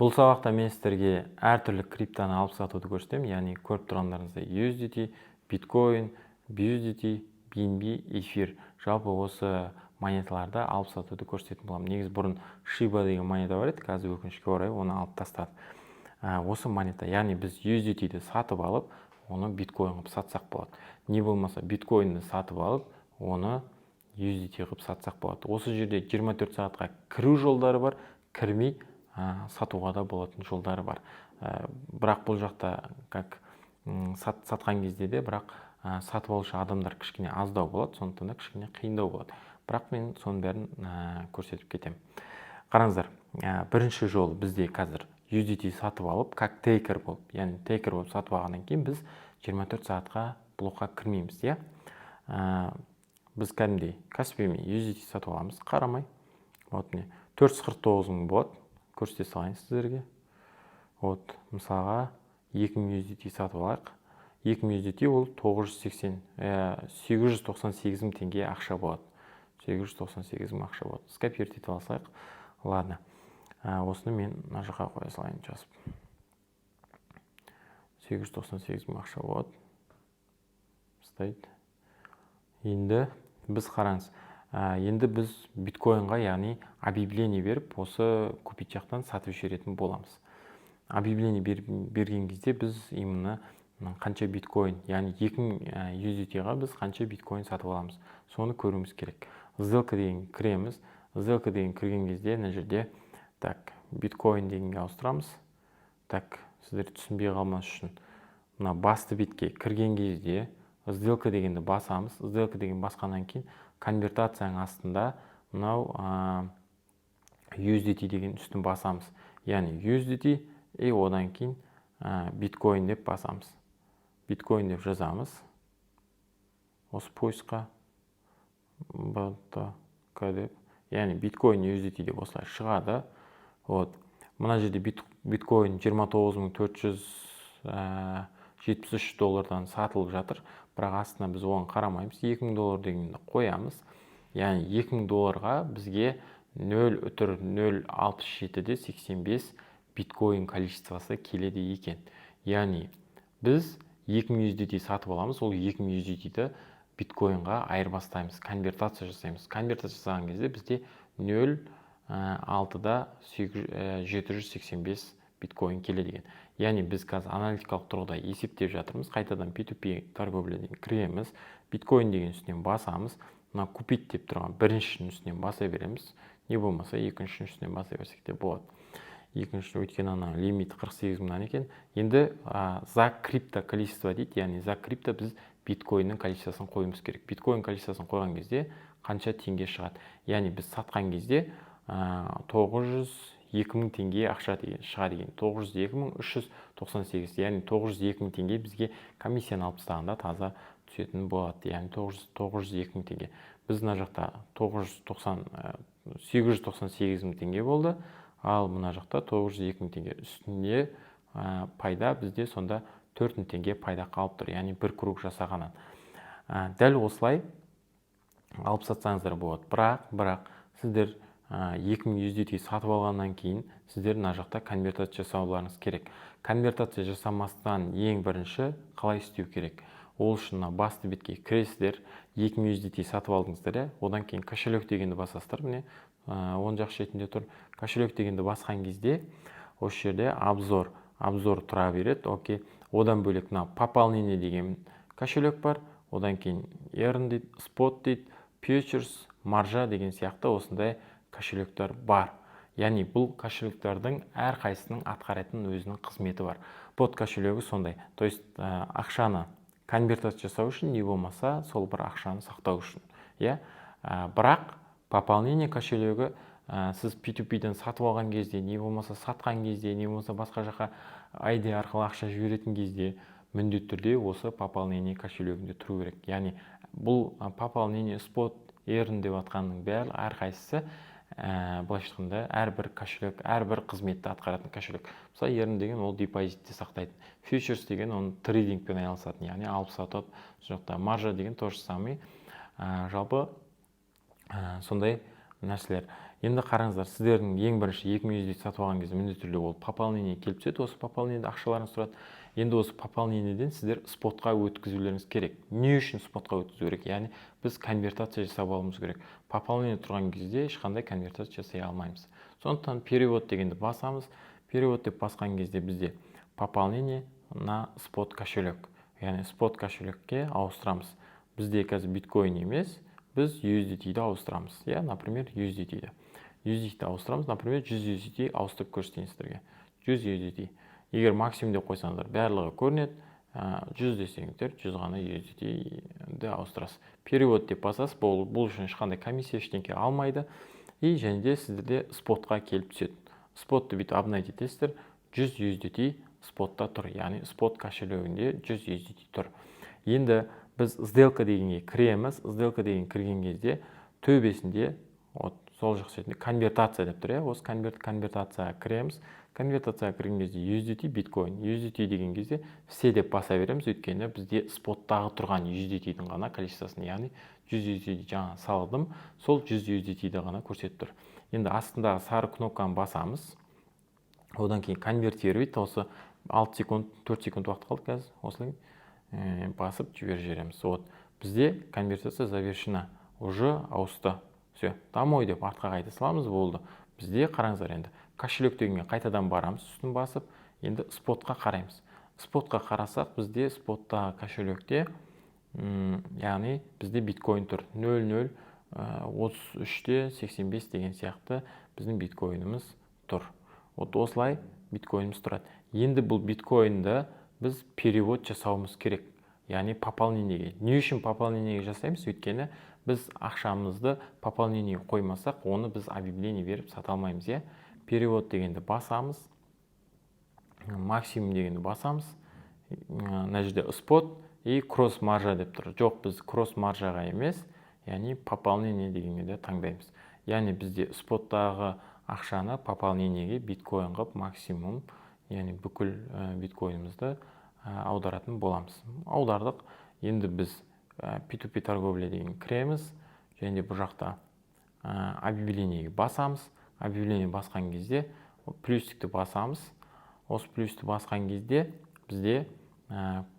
Бұл сабақта мен сіздерге әртүрлі криптоны алып сатуды көрсетемін, яғни көріп тұрғандарыңыздай, USDT, биткоин, BUSDT, BNB, эфир, жалпы осы монеталарды алып сатуды көрсететін боламын. Негізі бұрын Shiba деген монета бар еді, қазір, өкінішке орай, оны алып тастады. Осы монета, яғни біз USDT-ді сатып алып, оны биткоин қылып сатсақ болады, не болмаса биткоинді сатып алып, оны USDT қылып сатсақ болады. Осы жерде 24 сағатқа кіру жолдары бар, кірмей сатуға да болатын жолдары бар. Бірақ бұл жақта как сатқан кезде де, бірақ сатып алушы адамдар кішкене аздау болады, сондықтан да кішкене қиындау болады. Бірақ мен соның бәрін көрсетіп кетемін. Қараңыздар, бірінші жол: бізде қазір USDT сатып алып, как тейкер болып, яғни тейкер болып сатып алғаннан кейін біз 24 сағатқа блокқа кірмейміз, иә. Біз кәдімгідей Каспиймен USDT сатып аламыз қарамай. Вот, міне, 449 мың болады, көрсете салайын сіздерге. Вот, мысалға, 2000 USDT сатып алайық. 2000 USDT ол 980, 898 мың теңге ақша болады, 898 мың ақша болады. Скопировать етіп алсақ, ладно, осыны мен мына жаққа қоя салайын жазып. 898 мың ақша болады. Стоит. Енді біз, қараңыз, енді біз биткоинға, яғни объявление беріп, осы купить жақтан сатып жіберетін боламыз. Объявление берген кезде біз именно қанша биткоин, яғни 2000 USDT-ға біз қанша биткоин сатып аламыз, соны көруіміз керек. Сделка деген кіреміз. Сделка деген кірген кезде мына жерде, так, биткоин дегенге ауыстырамыз. Так, сіздер түсінбей қалмас үшін, мына басты бетке кірген кезде сделка дегенді басамыз. Сделка деген басқаннан кейін конвертацияның астында мынау USDT деген үстін басамыз, яғни USDT, и одан кейін биткоин деп басамыз, биткоин деп жазамыз осы поиск қа, БТК деп, яғни биткоин USDT деп осылай шығады. Вот, мына жерде биткоин 29 473 доллардан сатылып жатыр, бірақ астына біз оған қарамаймыз, 2000 доллар дегенді қоямыз. Яғни 2000 долларға бізге 0 үтір 0,67-де 85 биткоин количество сы келеді екен. Яғни біз 2000 USDT сатып аламыз, ол 2000 USDT-ді биткоинға айырбастаймыз, конвертация жасаймыз. Конвертация жасаған кезде бізде 0,6-да 785 биткоин келеді екен. Яғни біз қазір аналитикалық тұрғыда есептеп жатырмыз. Қайтадан P2P торговля деген кіреміз, биткоин деген үстінен басамыз, мына купить деп тұрған біріншінің үстінен баса береміз, не болмаса екіншінің үстінен баса берсек те болады. Екінші, өйткені ана лимит 48 мыңнан екен. Енді за крипто количество дейді, яғни за крипто біз биткоиннің количество сын қоюымыз керек. Биткоин количество сын қойған кезде қанша теңге шығады? Яғни біз сатқан кезде 902 мың теңге ақша деген шығады екен, 902 398, яғни 902 мың теңге бізге комиссияны алып тастағанда таза түсетін болады. Яғни 902 мың теңге. Біз мына жақта 990, 898 мың теңге болды, ал мына жақта 902 мың теңге үстінде пайда бізде сонда 4 мың теңге пайда қалып тұр, яғни бір круг жасағаннан. Дәл осылай алып сатсаңыздар болады. Бірақ сіздер 2000 USDT сатып алғаннан кейін сіздер мына жақта конвертация жасауларыңыз керек. Конвертация жасамастан ең бірінші қалай істеу керек? Ол үшін мына басты бетке кіресіздер. 2000 USDT сатып алдыңыздар, иә, одан кейін кошелек дегенді басасыздар. Міне, оң жақ шетінде тұр. Кошелек дегенді басқан кезде осы жерде обзор тұра береді. Окей, одан бөлек мына пополнение деген кошелек бар, одан кейін earn дейді, спот дейді, фьючерс, маржа деген сияқты осындай кошелектер бар. Яғни бұл кошелек тердің әрқайсысының атқаратын өзінің қызметі бар. Спот кошелегі сондай, то есть ақшаны конвертация жасау үшін, не болмаса сол бір ақшаны сақтау үшін, иә. Бірақ пополнение кошелегі сіз P2P-ден сатып алған кезде, не болмаса сатқан кезде, не болмаса басқа жаққа ID арқылы ақша жіберетін кезде міндетті түрде осы пополнение кошелегінде тұру керек. Яғни бұл пополнение, спот, earn деп жатқанның бәрі, әрқайсысы, былайша айтқанда, әрбір кошелек әрбір қызметті атқаратын кошелек. Мысалы, earn деген ол депозитте сақтайтын, фьючерс деген оны трейдингпен айналысатын, яғни алып сатып сол жақта, маржа деген то же самый. Жалпы сондай нәрселер. Енді қараңыздар, сіздердің ең бірінші 2000 USDT сатып алған кезде міндетті түрде ол пополнение келіп түседі. Осы пополнениеде ақшаларыңыз тұрады. Енді осы пополнениеден сіздер спотқа өткізулеріңіз керек. Не үшін спотқа өткізу керек? Яғни біз конвертация жасап алуымыз керек. Пополнение тұрған кезде ешқандай конвертация жасай алмаймыз. Сондықтан «Перевод» дегенді басамыз. «Перевод» деп басқан кезде бізде «Пополнение на спот кошелек», яғни спот кошелекке ауыстырамыз. Бізде қазір биткоин емес, біз USDT-ді ауыстырамыз, иә. Например, USDT-ді ауыстырамыз. Например, 100 USDT ауыстырып көрсетейін сіздерге. 100 USDT, егер «Максимум» деп қойсаңыздар, барлығы көрінеді. 100 десеңіздер, 100 ғана USDT-ді ауыстырасыз. «Перевод» деп басасыз. Бұл үшін ешқандай комиссия, ештеңке алмайды. И және де сіздерде спотқа келіп түседі. Спотты бүйтіп обновить етесіздер. 100 USDT спотта тұр, яғни спот кошелегінде 100 USDT тұр. Енді біз «Сделка» дегенге кіреміз. «Сделка» деген кірген кезде төбесінде, вот, сол жақ шетінде «Конвертация» деп тұр, иә. Осы конвертацияға кіреміз. Конвертацияға кірген кезде USDT, биткоин, USDT деген кезде «Все» деп баса береміз, өйткені бізде споттағы тұрған USDT-дің ғана количествосын, яғни 100 USDT жаңа салдым, сол 100 USDT-ді ғана көрсетіп тұр. Енді астындағы сары кнопканы басамыз. Одан кейін «Конвертировать». Осы 6 секунд, 4 секунд уақыт қалды қазір. Осылай басып жіберіп жібереміз. Вот, бізде конвертация завершена, уже ауысты. Все, «Домой» деп артқа қайта саламыз. Болды. Бізде, қараңыздар, енді «Кошелек» дегенге қайтадан барамыз үстін басып. Енді спотқа қараймыз. Спотқа қарасақ, бізде споттағы кошелекте, яғни бізде биткоин тұр, 0,0 33-те 85 деген сияқты біздің биткоиніміз тұр. Вот, осылай биткоиніміз тұрады. Енді бұл биткоинді біз перевод жасауымыз керек, яғни пополнениеге. Не үшін пополнениеге жасаймыз? Өйткені біз ақшамызды пополнениеге қоймасақ, оны біз объявление беріп сата алмаймыз, иә. «Перевод» дегенді басамыз, «Максимум» дегенді басамыз. Мына жерде «Спот» и «Кросс маржа» деп тұр. Жоқ, біз кросс маржаға емес, яғни «Пополнение» дегенге де таңдаймыз. Яғни бізде споттағы ақшаны пополнениеге биткоин қылып, максимум, яғни бүкіл биткоинімізді аударатын боламыз. Аудардық. Енді біз P2P торговля деген кіреміз және де бұл жақта «Объявлениеге» басамыз. «Объявление» басқан кезде плюсикті басамыз. Осы плюсті басқан кезде бізде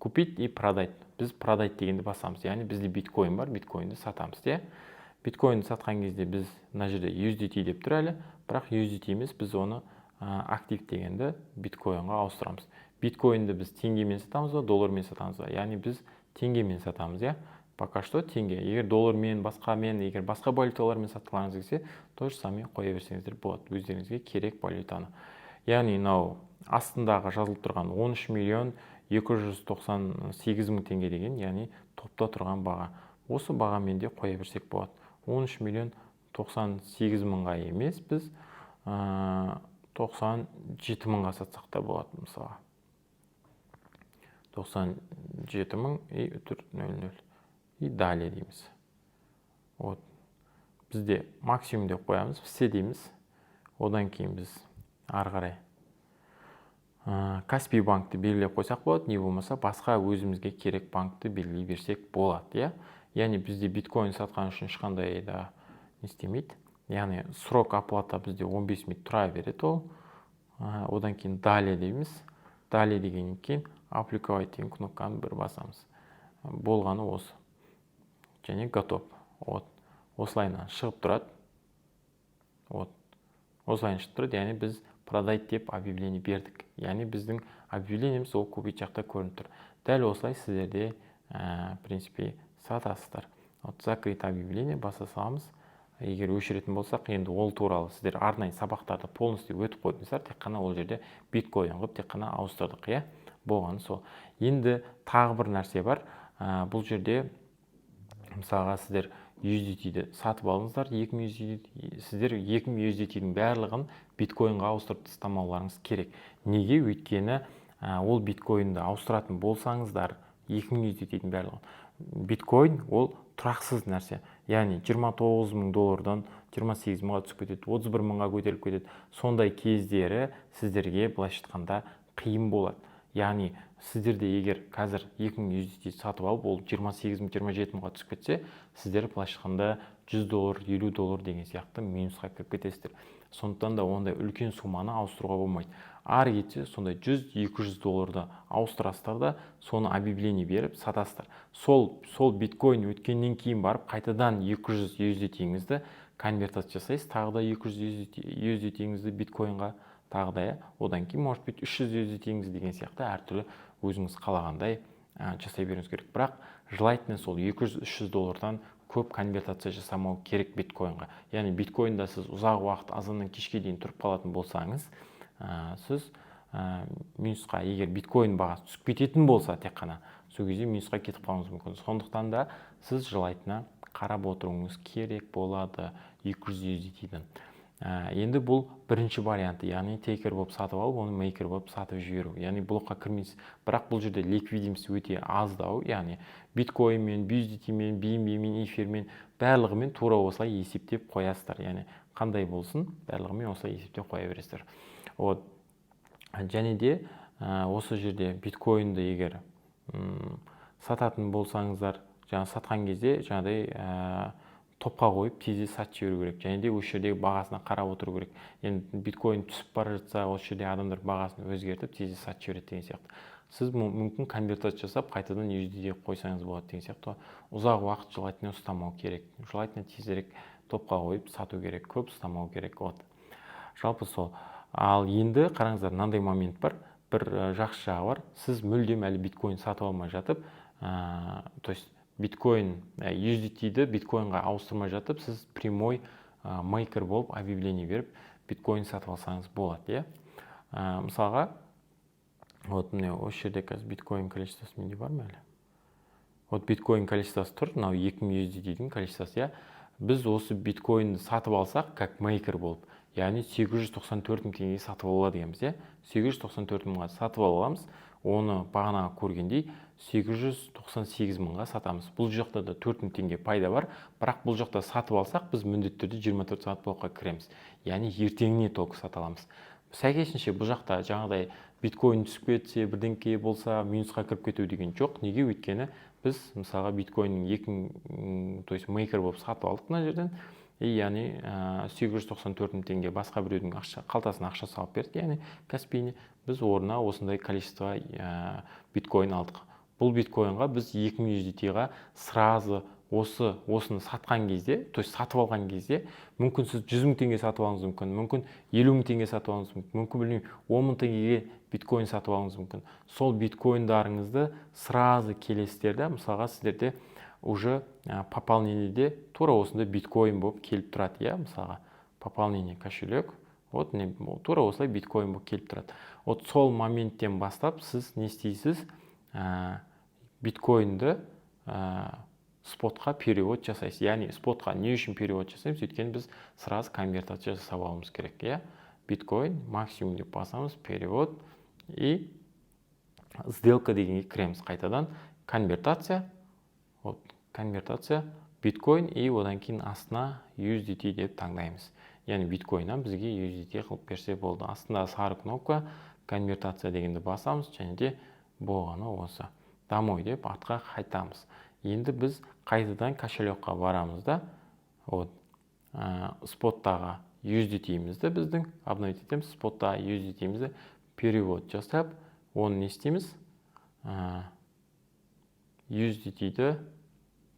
«Купить» и «Продать». Біз «Продать» дегенді басамыз, яғни бізде биткоин бар, биткоинді сатамыз, иә. Биткоинді сатқан кезде біз мына жерде USDT деп тұр әлі, бірақ USDT емес, біз оны «Актив» дегенді биткоинға ауыстырамыз. Биткоинді біз теңгемен сатамыз ба, доллармен сатамыз ба? Яғни біз теңгемен сатамыз, иә. Пока что теңге. Егер доллармен, басқамен, егер басқа валюталармен сатқыларыңыз келсе, то же самое қоя берсеңіздер болады өздеріңізге керек валютаны. Яғни мынау астындағы жазылып тұрған 13 миллион 298 мың теңге деген, яғни топта тұрған баға. Осы бағамен де қоя берсек болады. 13 миллион 98 мыңға емес, біз 97 мыңға сатсақ та болады. Мысалға, 97 мың и үтір 00 и «Далее» дейміз. Вот, бізде «Максимум» деп қоямыз, «Все» дейміз. Одан кейін біз ары қарай Каспий банкті белгілеп қойсақ болады, не болмаса басқа өзімізге керек банкті белгілей берсек болады, иә. Яғни бізде биткоин сатқан үшін ешқандай да не істемейді, яғни срок оплата бізде 15 минут тұра береді ол. Одан кейін «Далее» дейміз. «Далее» дегеннен кейін «Опубликовать» деген кнопканы бір басамыз. Болғаны осы және «Готов». Вот, осылайынан шығып тұрады. Вот, осылай шығып тұрады. Яғни біз «Продать» деп объявление бердік, яғни біздің объявлениеміз ол «Купить» жақта көрініп тұр. Дәл осылай сіздерде в принципе сатасыздар. Вот, «Закрыть объявление» баса саламыз егер өшіретін болсақ. Енді ол туралы сіздер арнайы сабақтарды полностью өтіп қойдыңыздар. Тек қана ол жерде биткоин қылып тек қана ауыстырдық, иә. Болғаны сол. Енді тағы бір нәрсе бар. Бұл жерде, мысалға, сіздер USDT-ді сатып алдыңыздар, 2000 USDT. Сіздер 2000 USDT-дің барлығын биткоинға ауыстырып тастамауларыңыз керек. Неге? Өйткені ол биткоинді ауыстыратын болсаңыздар, 2000 USDT-дің барлығын, биткоин ол тұрақсыз нәрсе. Яғни 29 мың доллардан 28 мыңға түсіп кетеді, 31 мыңға көтеріліп кетеді. Сондай кездері сіздерге, былайша айтқанда, қиын болады. Яғни сіздерде егер қазір 2000 USDT сатып алып, ол 28 мың, 27 мыңға түсіп кетсе, сіздер, былайша айтқанда, 100 доллар, 50 доллар деген сияқты минусқа кіріп кетесіздер. Сондықтан да ондай үлкен сумманы ауыстыруға болмайды. Ары кетсе, сондай 100-200 долларды ауыстырасыздар да, соны объявление беріп сатасыздар. Сол биткоин өткеннен кейін барып, қайтадан 200 USDT-іңізді конвертация жасайсыз, тағы да 200 USDT-іңізді биткоинға тағы да, иә. Одан кейін, может быть, 300 USDT-іңіз деген сияқты әртүрлі өзіңіз қалағандай жасай беруіңіз керек. Бірақ желательно сол 200-300 доллардан көп конвертация жасамау керек биткоинға. Яғни биткоинда сіз ұзақ уақыт, азаннан кешке дейін тұрып қалатын болсаңыз, сіз минусқа, егер биткоин бағасы түсіп кететін болса, тек қана сол кезде минусқа кетіп қалуыңыз мүмкін. Сондықтан да сіз желательно қарап отыруыңыз керек болады 200 USDT-дан. Енді бұл бірінші варианты, яғни тейкер болып сатып алып, оны мейкер болып сатып жіберу, яғни блокқа кірмейсіз. Бірақ бұл жерде ликвидность өте аздау, яғни биткоинмен, BUSDT-мен, BNB-мен, эфирмен, барлығымен тура осылай есептеп қоясыздар. Яғни қандай болсын, барлығымен осылай есептеп қоя бересіздер. Вот, және де осы жерде биткоинді егер сататын болсаңыздар, жаңа сатқан кезде жаңағыдай топқа қойып, тезде сатып жіберу керек және де осы жердегі бағасына қарап отыру керек. Енді биткоин түсіп бара жатса, осы жерде адамдар бағасын өзгертіп, тезде сатып жібереді деген сияқты. Сіз мүмкін конвертация жасап, қайтадан USDT қойсаңыз болады деген сияқты. Ұзақ уақыт желательно ұстамау керек, желательно тезірек топқа қойып сату керек, көп ұстамау керек. Вот, жалпы сол. Ал енді қараңыздар, мынандай момент бар, бір жақсы жағы бар. Сіз мүлдем әлі биткоин сатып алмай жатып, то есть биткоин, USDT-ді биткоинға ауыстырмай жатып, сіз прямой мейкер болып объявление беріп, биткоин сатып алсаңыз болады, иә. Мысалға, вот міне, осы жерде қазір биткоин количествосы менде бар ма әлі? Вот, биткоин количествосы тұр, мынау 2000 USDT-дің количествосы, иә. Біз осы биткоинді сатып алсақ как мейкер болып, яғни 894 мың теңгеге сатып ала алады екенбіз, иә. 894 мыңға сатып ала аламыз. Оны бағана көргендей 898 мыңға сатамыз. Бұл жақта да 4 мың теңге пайда бар. Бірақ бұл жақта сатып алсақ, біз міндетті түрде 24 сағат блокқа кіреміз, яғни ертеңіне только сата аламыз. Сәйкесінше, бұл жақта жаңағыдай биткоин түсіп кетсе, бірдеңке болса, минусқа кіріп кету деген жоқ. Неге? Өйткені біз, мысалға, биткоиннің екі мың, то есть мейкер болып сатып алдық мына жерден и яғни 894 мың теңге басқа біреудің ақша қалтасына ақша салып бердік, яғни Каспийіне. Біз орнына осындай количество биткоин алдық. Бұл биткоинға біз 2000 USDT-ға сразу осыны сатқан кезде, то есть сатып алған кезде, мүмкін, сіз 100 мың теңге сатып алуыңыз мүмкін, мүмкін, 50 мың теңге сатып алуыңыз мүмкін, мүмкін, білмеймін, 10 мың теңгеге биткоин сатып алуыңыз мүмкін. Сол биткоиндарыңызды сразу келесіздер да, мысалға, сіздерде уже пополнениеде тура осындай биткоин болып келіп тұрады, иә. Мысалға, пополнение кошелек, вот міне, тура осылай биткоин болып келіп тұрады. Вот сол моменттен бастап сіз не істейсіз? Биткоинді спотқа перевод жасайсыз. Яғни спотқа не үшін перевод жасаймыз? Өйткені біз сразу конвертация жасап алуымыз керек, иә. Биткоин максимум деп басамыз, перевод и сделка дегенге кіреміз, қайтадан конвертация. Вот, конвертация биткоин и одан кейін астына USDT деп таңдаймыз. Яғни биткоиннан бізге USDT қылып берсе болды. Астында сары кнопка конвертация дегенді басамыз және де болғаны осы, домой деп артқа қайтамыз. Енді біз қайтадан кошелекқа барамыз да, вот, споттағы USDT-мізді біздің обновить етеміз. Споттағы USDT-мізді перевод жасап, оны не істейміз? USDT-ді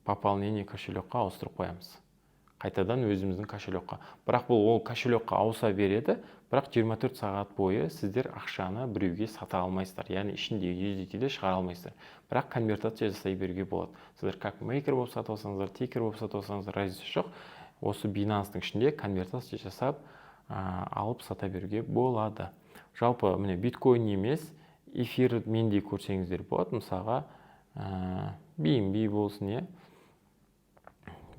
пополнение кошелекқа ауыстырып қоямыз қайтадан өзіміздің кошелекқа. Бірақ бұл ол кошелекқа ауыса береді, бірақ 24 сағат бойы сіздер ақшаны біреуге сата алмайсыздар, яғни ішіндегі USDT-ді шығара алмайсыздар. Бірақ конвертация жасай беруге болады. Сіздер как мейкер болып сатып алсаңыздар, тейкер болып сатып алсаңыздар, разница жоқ. Осы Binance'тың ішінде конвертация жасап, алып сата беруге болады. Жалпы, міне, биткоин емес, эфирмен де көрсеңіздер болады. Мысалға, BNB болсын, иә,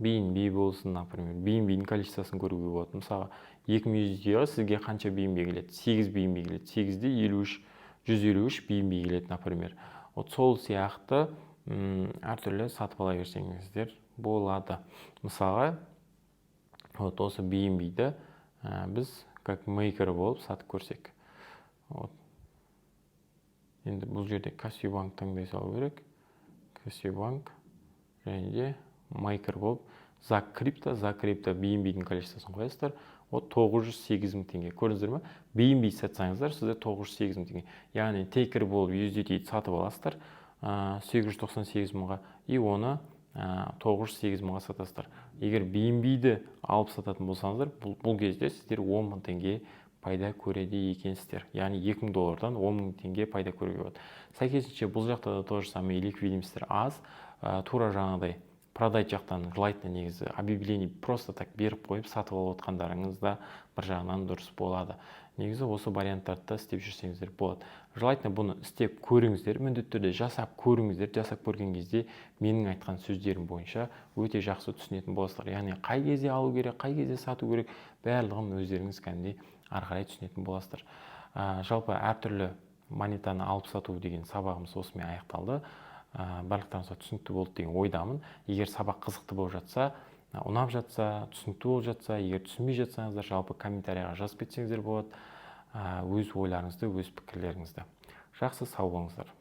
BNB болсын, например, BNB-дің количествосын көруге болады. Мысалға, 2000 USDT-ға сізге қанша BNB келеді? 8 BNB келеді. 8-де 53, 153 BNB келеді, например. Вот сол сияқты әртүрлі сатып ала берсеңіздер болады. Мысалға, вот осы BNB-ді біз как мейкер болып сатып көрсек. Вот, енді бұл жерде Каспи Банк таңдай салу керек. Каспи Банк және де мейкер болып За крипто, за крипто BNB-дің количествосын қоясыздар. Вот, 908 мың теңге, көрдіңіздер ма? BNB сатсаңыздар, сіздер 908 мың теңге, яғни тейкер болып USDT сатып аласыздар 898 мыңға и оны 908 мыңға сатасыздар. Егер BNB-ді алып сататын болсаңыздар, бұл кезде сіздер 10 мың теңге пайда көреді екенсіздер, яғни 2000 доллардан 10 мың теңге пайда көруге болады. Сәйкесінше, бұл жақта да то же самое, ликвидностьтер аз. Тура жаңағыдай продать жақтан желательно негізі объявление просто так беріп қойып, сатып алып отқандарыңыз да бір жағынан дұрыс болады. Негізі осы варианттарды да істеп жүрсеңіздер болады. Желательно бұны істеп көріңіздер, міндетті түрде жасап көріңіздер. Жасап көрген кезде менің айтқан сөздерім бойынша өте жақсы түсінетін боласыздар, яғни қай кезде алу керек, қай кезде сату керек, барлығын өздеріңіз кәдімгідей ары қарай түсінетін боласыздар. Жалпы әртүрлі монетаны алып сату деген сабағымыз осымен аяқталды. Барлықтарыңызға түсінікті болды деген ойдамын. Егер сабақ қызықты болып жатса, ұнап жатса, түсінікті болып жатса, егер түсінбей жатсаңыздар, жалпы комментарийға жазып кетсеңіздер болады өз ойларыңызды, өз пікірлеріңізді. Жақсы, сау болыңыздар.